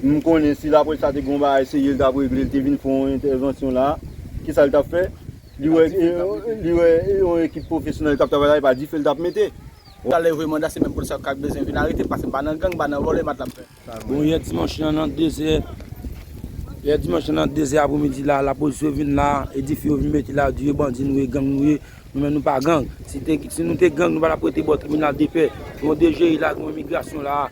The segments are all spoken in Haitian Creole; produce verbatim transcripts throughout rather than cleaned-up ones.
M konnen si lapolis la te gen yon bagay serye l t ap regle, l te vin fè yon entèvansyon la, kisa l t ap fè? Li wè, li wè yon ekip pwofesyonèl k ap travay la, e pa dife l t ap mete. Talè yo voye manda, se menm polis sa yo k ap bezwen vin arete, paske m pa nan gang, m pa nan vòlè, matla m fè. Bon, yè dimanch lan nan dezè, yè dimanch lan nan dezè apremidi la, lapolis yo vin la, e dife yo vin mete la, di yo bandi nou ye, gang nou ye, nou menm nou pa gang. Si te, si nou te gang, nou pa t ap rete bò tribinal de pè. Gen yon D G I la, gen yon imigrasyon la,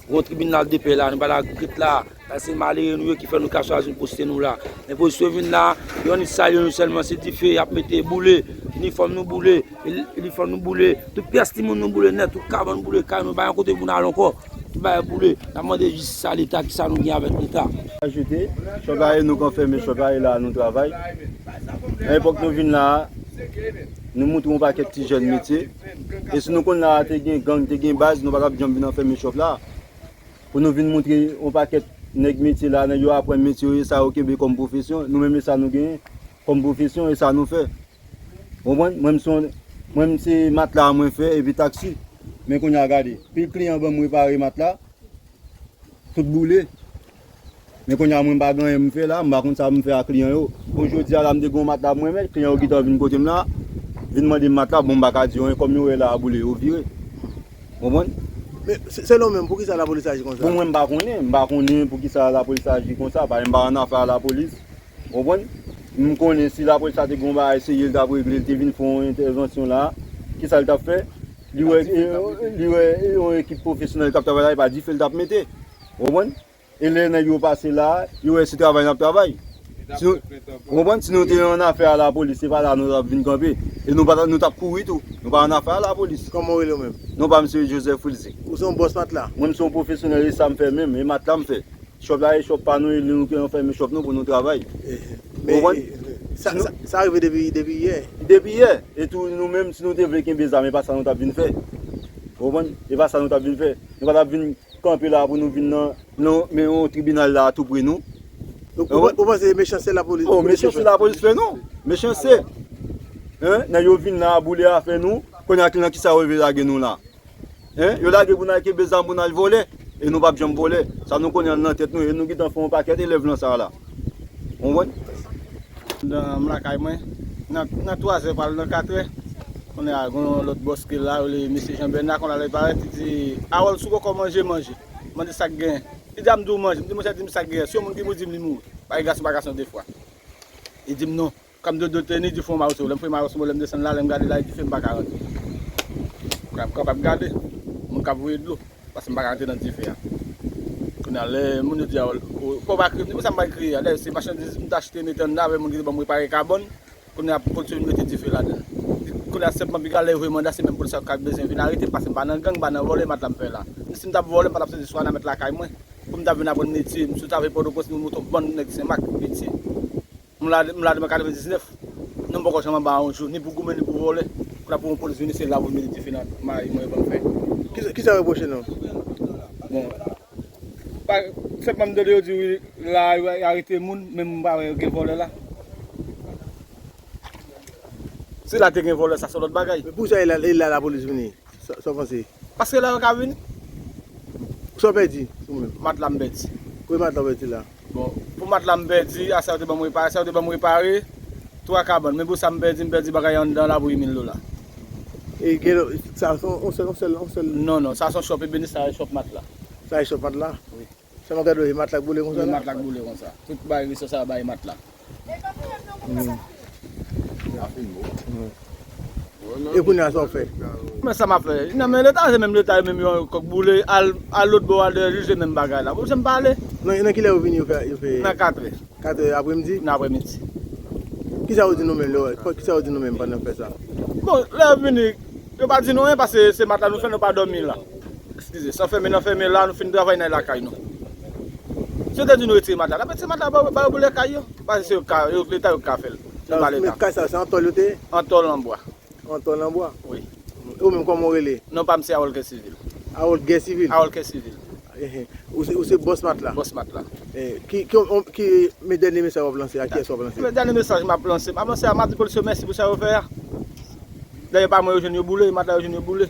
gen yon tribinal de pè la, nou pa t ap ret la. Sa se malere nou yo ki fè nou ka chwazi pou poste nou la. Men polis yo vin la, yo annik salye nou sèlman, se dife y ap mete, boule, inifòm nou boule, inifòm nou boule, tout pyès timoun nou boule nèt, tout kabann boule, kay nou pa yon kote pou n al ankò. Tout bagay boule. N ap mande jistis a Leta, kisa nou gen avèk Leta. Ajoute, chòp la e nou k anfèmen, chòp la e la nou travay. Nan epòk nou vin la a, nou moutre yon pakèt ti jèn metye. E si nou konn la a te gen gang, te gen baz, nou pa t ap janm vin anfèmen chòp la. Pou nou vin moutre yon pakèt nèg metye la, nèg yo aprann metye yo, e sa yo kenbe kòm pwofesyon. Nou menm, e sa nou genyen kòm pwofesyon, e sa nou fè. Ou konprann? Mwen, m se yon, mwen, m se matla a mwen fè, epi taksi. Men kounye a, gade, pil kliyan ban m repare matla, tout boule. Men kounye a, mwen, m pa gen anyen m fè la, m pa konn sa m fè ak kliyan yo. Bon, jodi a la, m te gen yon matla pou mwen mèt, kliyan yo gentan vin kote m la, vin mande m matla, bon, m pa ka di yo anyen, kòm yo wè la a boule, yo vire. Ou konprann? Men, se, selon w menm, poukisa lapolis aji konsa? Bon, mwen, m pa konnen. M pa konnen poukisa lapolis aji konsa. Paske m pa annafè a lapolis. Ou konprann? M konnen si lapolis la te gen yon bagay serye l t ap regle, l te vin fè yon entèvansyon la, kisa l t ap fè? Li wè, li wè yon ekip pwofesyonèl k ap travay la, e pa dife l t ap mete. Ou konprann? E lè nèg yo pase la, yo wè se travay n ap travay. Si nou, ou konprann? Si nou te annafè a lapolis, se pa la nou t ap vin kanpe. E nou pa, nou t ap kouri tou. Nou pa annafè a lapolis. Kòman w rele w menm? Non pa m se Joseph Wilzy. Ou se yon bòs matla? Mwen, m se yon pwofesyonèl, e sa m fè menm, e matla m fè. Chòp la e chòp pa nou, e nou ki anfèmen chòp nou pou nou travay. Ou konprann? Sa, sa, sa rive depi, depi yè? Depi yè. E tou, nou menm, si nou te vle kenbe zam, e pa sa nou t ap vin fè. Ou konprann? E pa sa nou t ap vin fè. Nou pa t ap vin kanpe la pou nou vin nan, nan men yon tribinal la tou pre nou. Donk, ou, ou panse mechanste lapolis? Oh, mechanste lapolis fè nou. Mechanste. Hein? Nèg yo vin la, boule afè nou. Kounye a, nan kisa yo rive lage nou la? Hein? Yo lage pou n al kenbe zam, pou n al vòlè. E nou p ap janm vòlè. Sa nou konnen an nan tèt nou, e nou gentan fè yon pakèt elèv lan sa la. Ou konprann? Nan, m lakay mwen, nan, nan twazè pral nan katrè. Kounye a, gen yon lòt bòs ki la, yo rele mesye Jean Bernard, kounye a lè l parèt, li di, Harold, si w poko manje, manje. M mande sa k genyen. Li di a m di w manje. M di, monchè, di m sa k genyen. Si yon moun ki mouri, di m li mouri. Pa gen gason, pa gason de fwa. Li di m non. Kan m dwe dwe teni, di fon mawon sou lè m fè mawon sou lè m desann la, lè m gade la, li di fè m pa ka rantre. Kounye a m kapab gade, moun k ap voye dlo. Paske m pa ka rantre nan dife a. Kounye a, lè moun yo di a, ou, ou, fò w pa kriye, m di, "Pou sa m pa kriye a? Dayè, se machandiz m t achte mete anndan avèk moun ki te ban m repare kabann." Kounye a, polis yo vin mete dife ladan l. Kounye a, senpman, piga lè yo voye manda, se menm polis sa yo k ap bezwen vin arete m, paske m pa nan gang, m pa nan vòlè, matla m fè la. Men si m t ap vòlè, m pa t ap soti swa nan mèt lakay mwen. Pou m ta vin aprann metye, m sot avèk Pòtoprens, nou monte yon bann nèg Senmak, metye. M la, m la depi katrevendiznèf. Non, m poko janm anba a yon jou, ni pou goumen, ni pou vòlè. Kounye a pou yon polis vini, se la pou l mete dife nan mari mwen, ban m fè. Kisa, kisa yo repwoche nou? Bon. Pa, senpman m tande yo di wi, la, yo arete moun, men m pa wè gen vòlè la. Si la te gen vòlè, sa se lòt bagay. Men poukisa e la, e la lapolis vini? Sa, sa w panse? Paske la yo ka vini. Sa w pèdi, ou menm? Matla m pèdi. Kòman matla w pèdi la? Bon, pou matla m pèdi, aswè yo te ban m repare, aswè yo te ban m repare, twa kabann. Men pou sa m pèdi, m pèdi bagay anndan la pou uit mil dola. E gen lòt, sa se yon sèl, yon sèl, yon sèl? Non, non, sa se yon chòp ebeni, sa se chòp matla. Sa se chòp matla? Wi. Sèlman gade w, e matla k boule konsa la? Wi, matla k boule konsa. Tout bagay resò sa yo bay matla. E kounye a sa w fè? Men sa m ap fè. Nan men Leta, se menm Leta yo menm yo kòk boule, al, al lòt bò a dèyè jij, se menm bagay la. Bon, se m pa ale. Nan, nan kilè yo vini, yo fè, yo fè? Nan katrè. Katrè apremidi? Nan apremidi. Kisa yo di nou menm, lè, kisa yo di nou menm pandan n fè sa? Bon, lè yo vini, yo pa di nou anyen paske se matla nou fè, nou pa dòmi la. Eskize, san fèmen nan fèmen la, nou fin travay nan lakay nou. Si yo te di nou retire matla, n ap retire matla, ba yo, ba yo boule kay yo. Paske se yo ka, yo, Leta yo ka fè l. Nou pa Leta. Men kay sa, se an tòl yo te ye? An tòl an bwa. An tòl an bwa? Wi. E ou menm, kòman w rele? Non pa m se Harold Guercivil. Harold Guercivil? Harold Guercivil. Ehe. Ou se, ou se bòs matla? Bòs matla. Eh, ki, ki, ki, men dènye mesaj w ap lanse, a kiyès w ap lanse? Men dènye mesaj m ap lanse, m ap lanse a, m ap di polis yo mèsi pou sa yo fè a. Dèyè pa mwen yo jwenn yo boule, matla yo jwenn yo boule.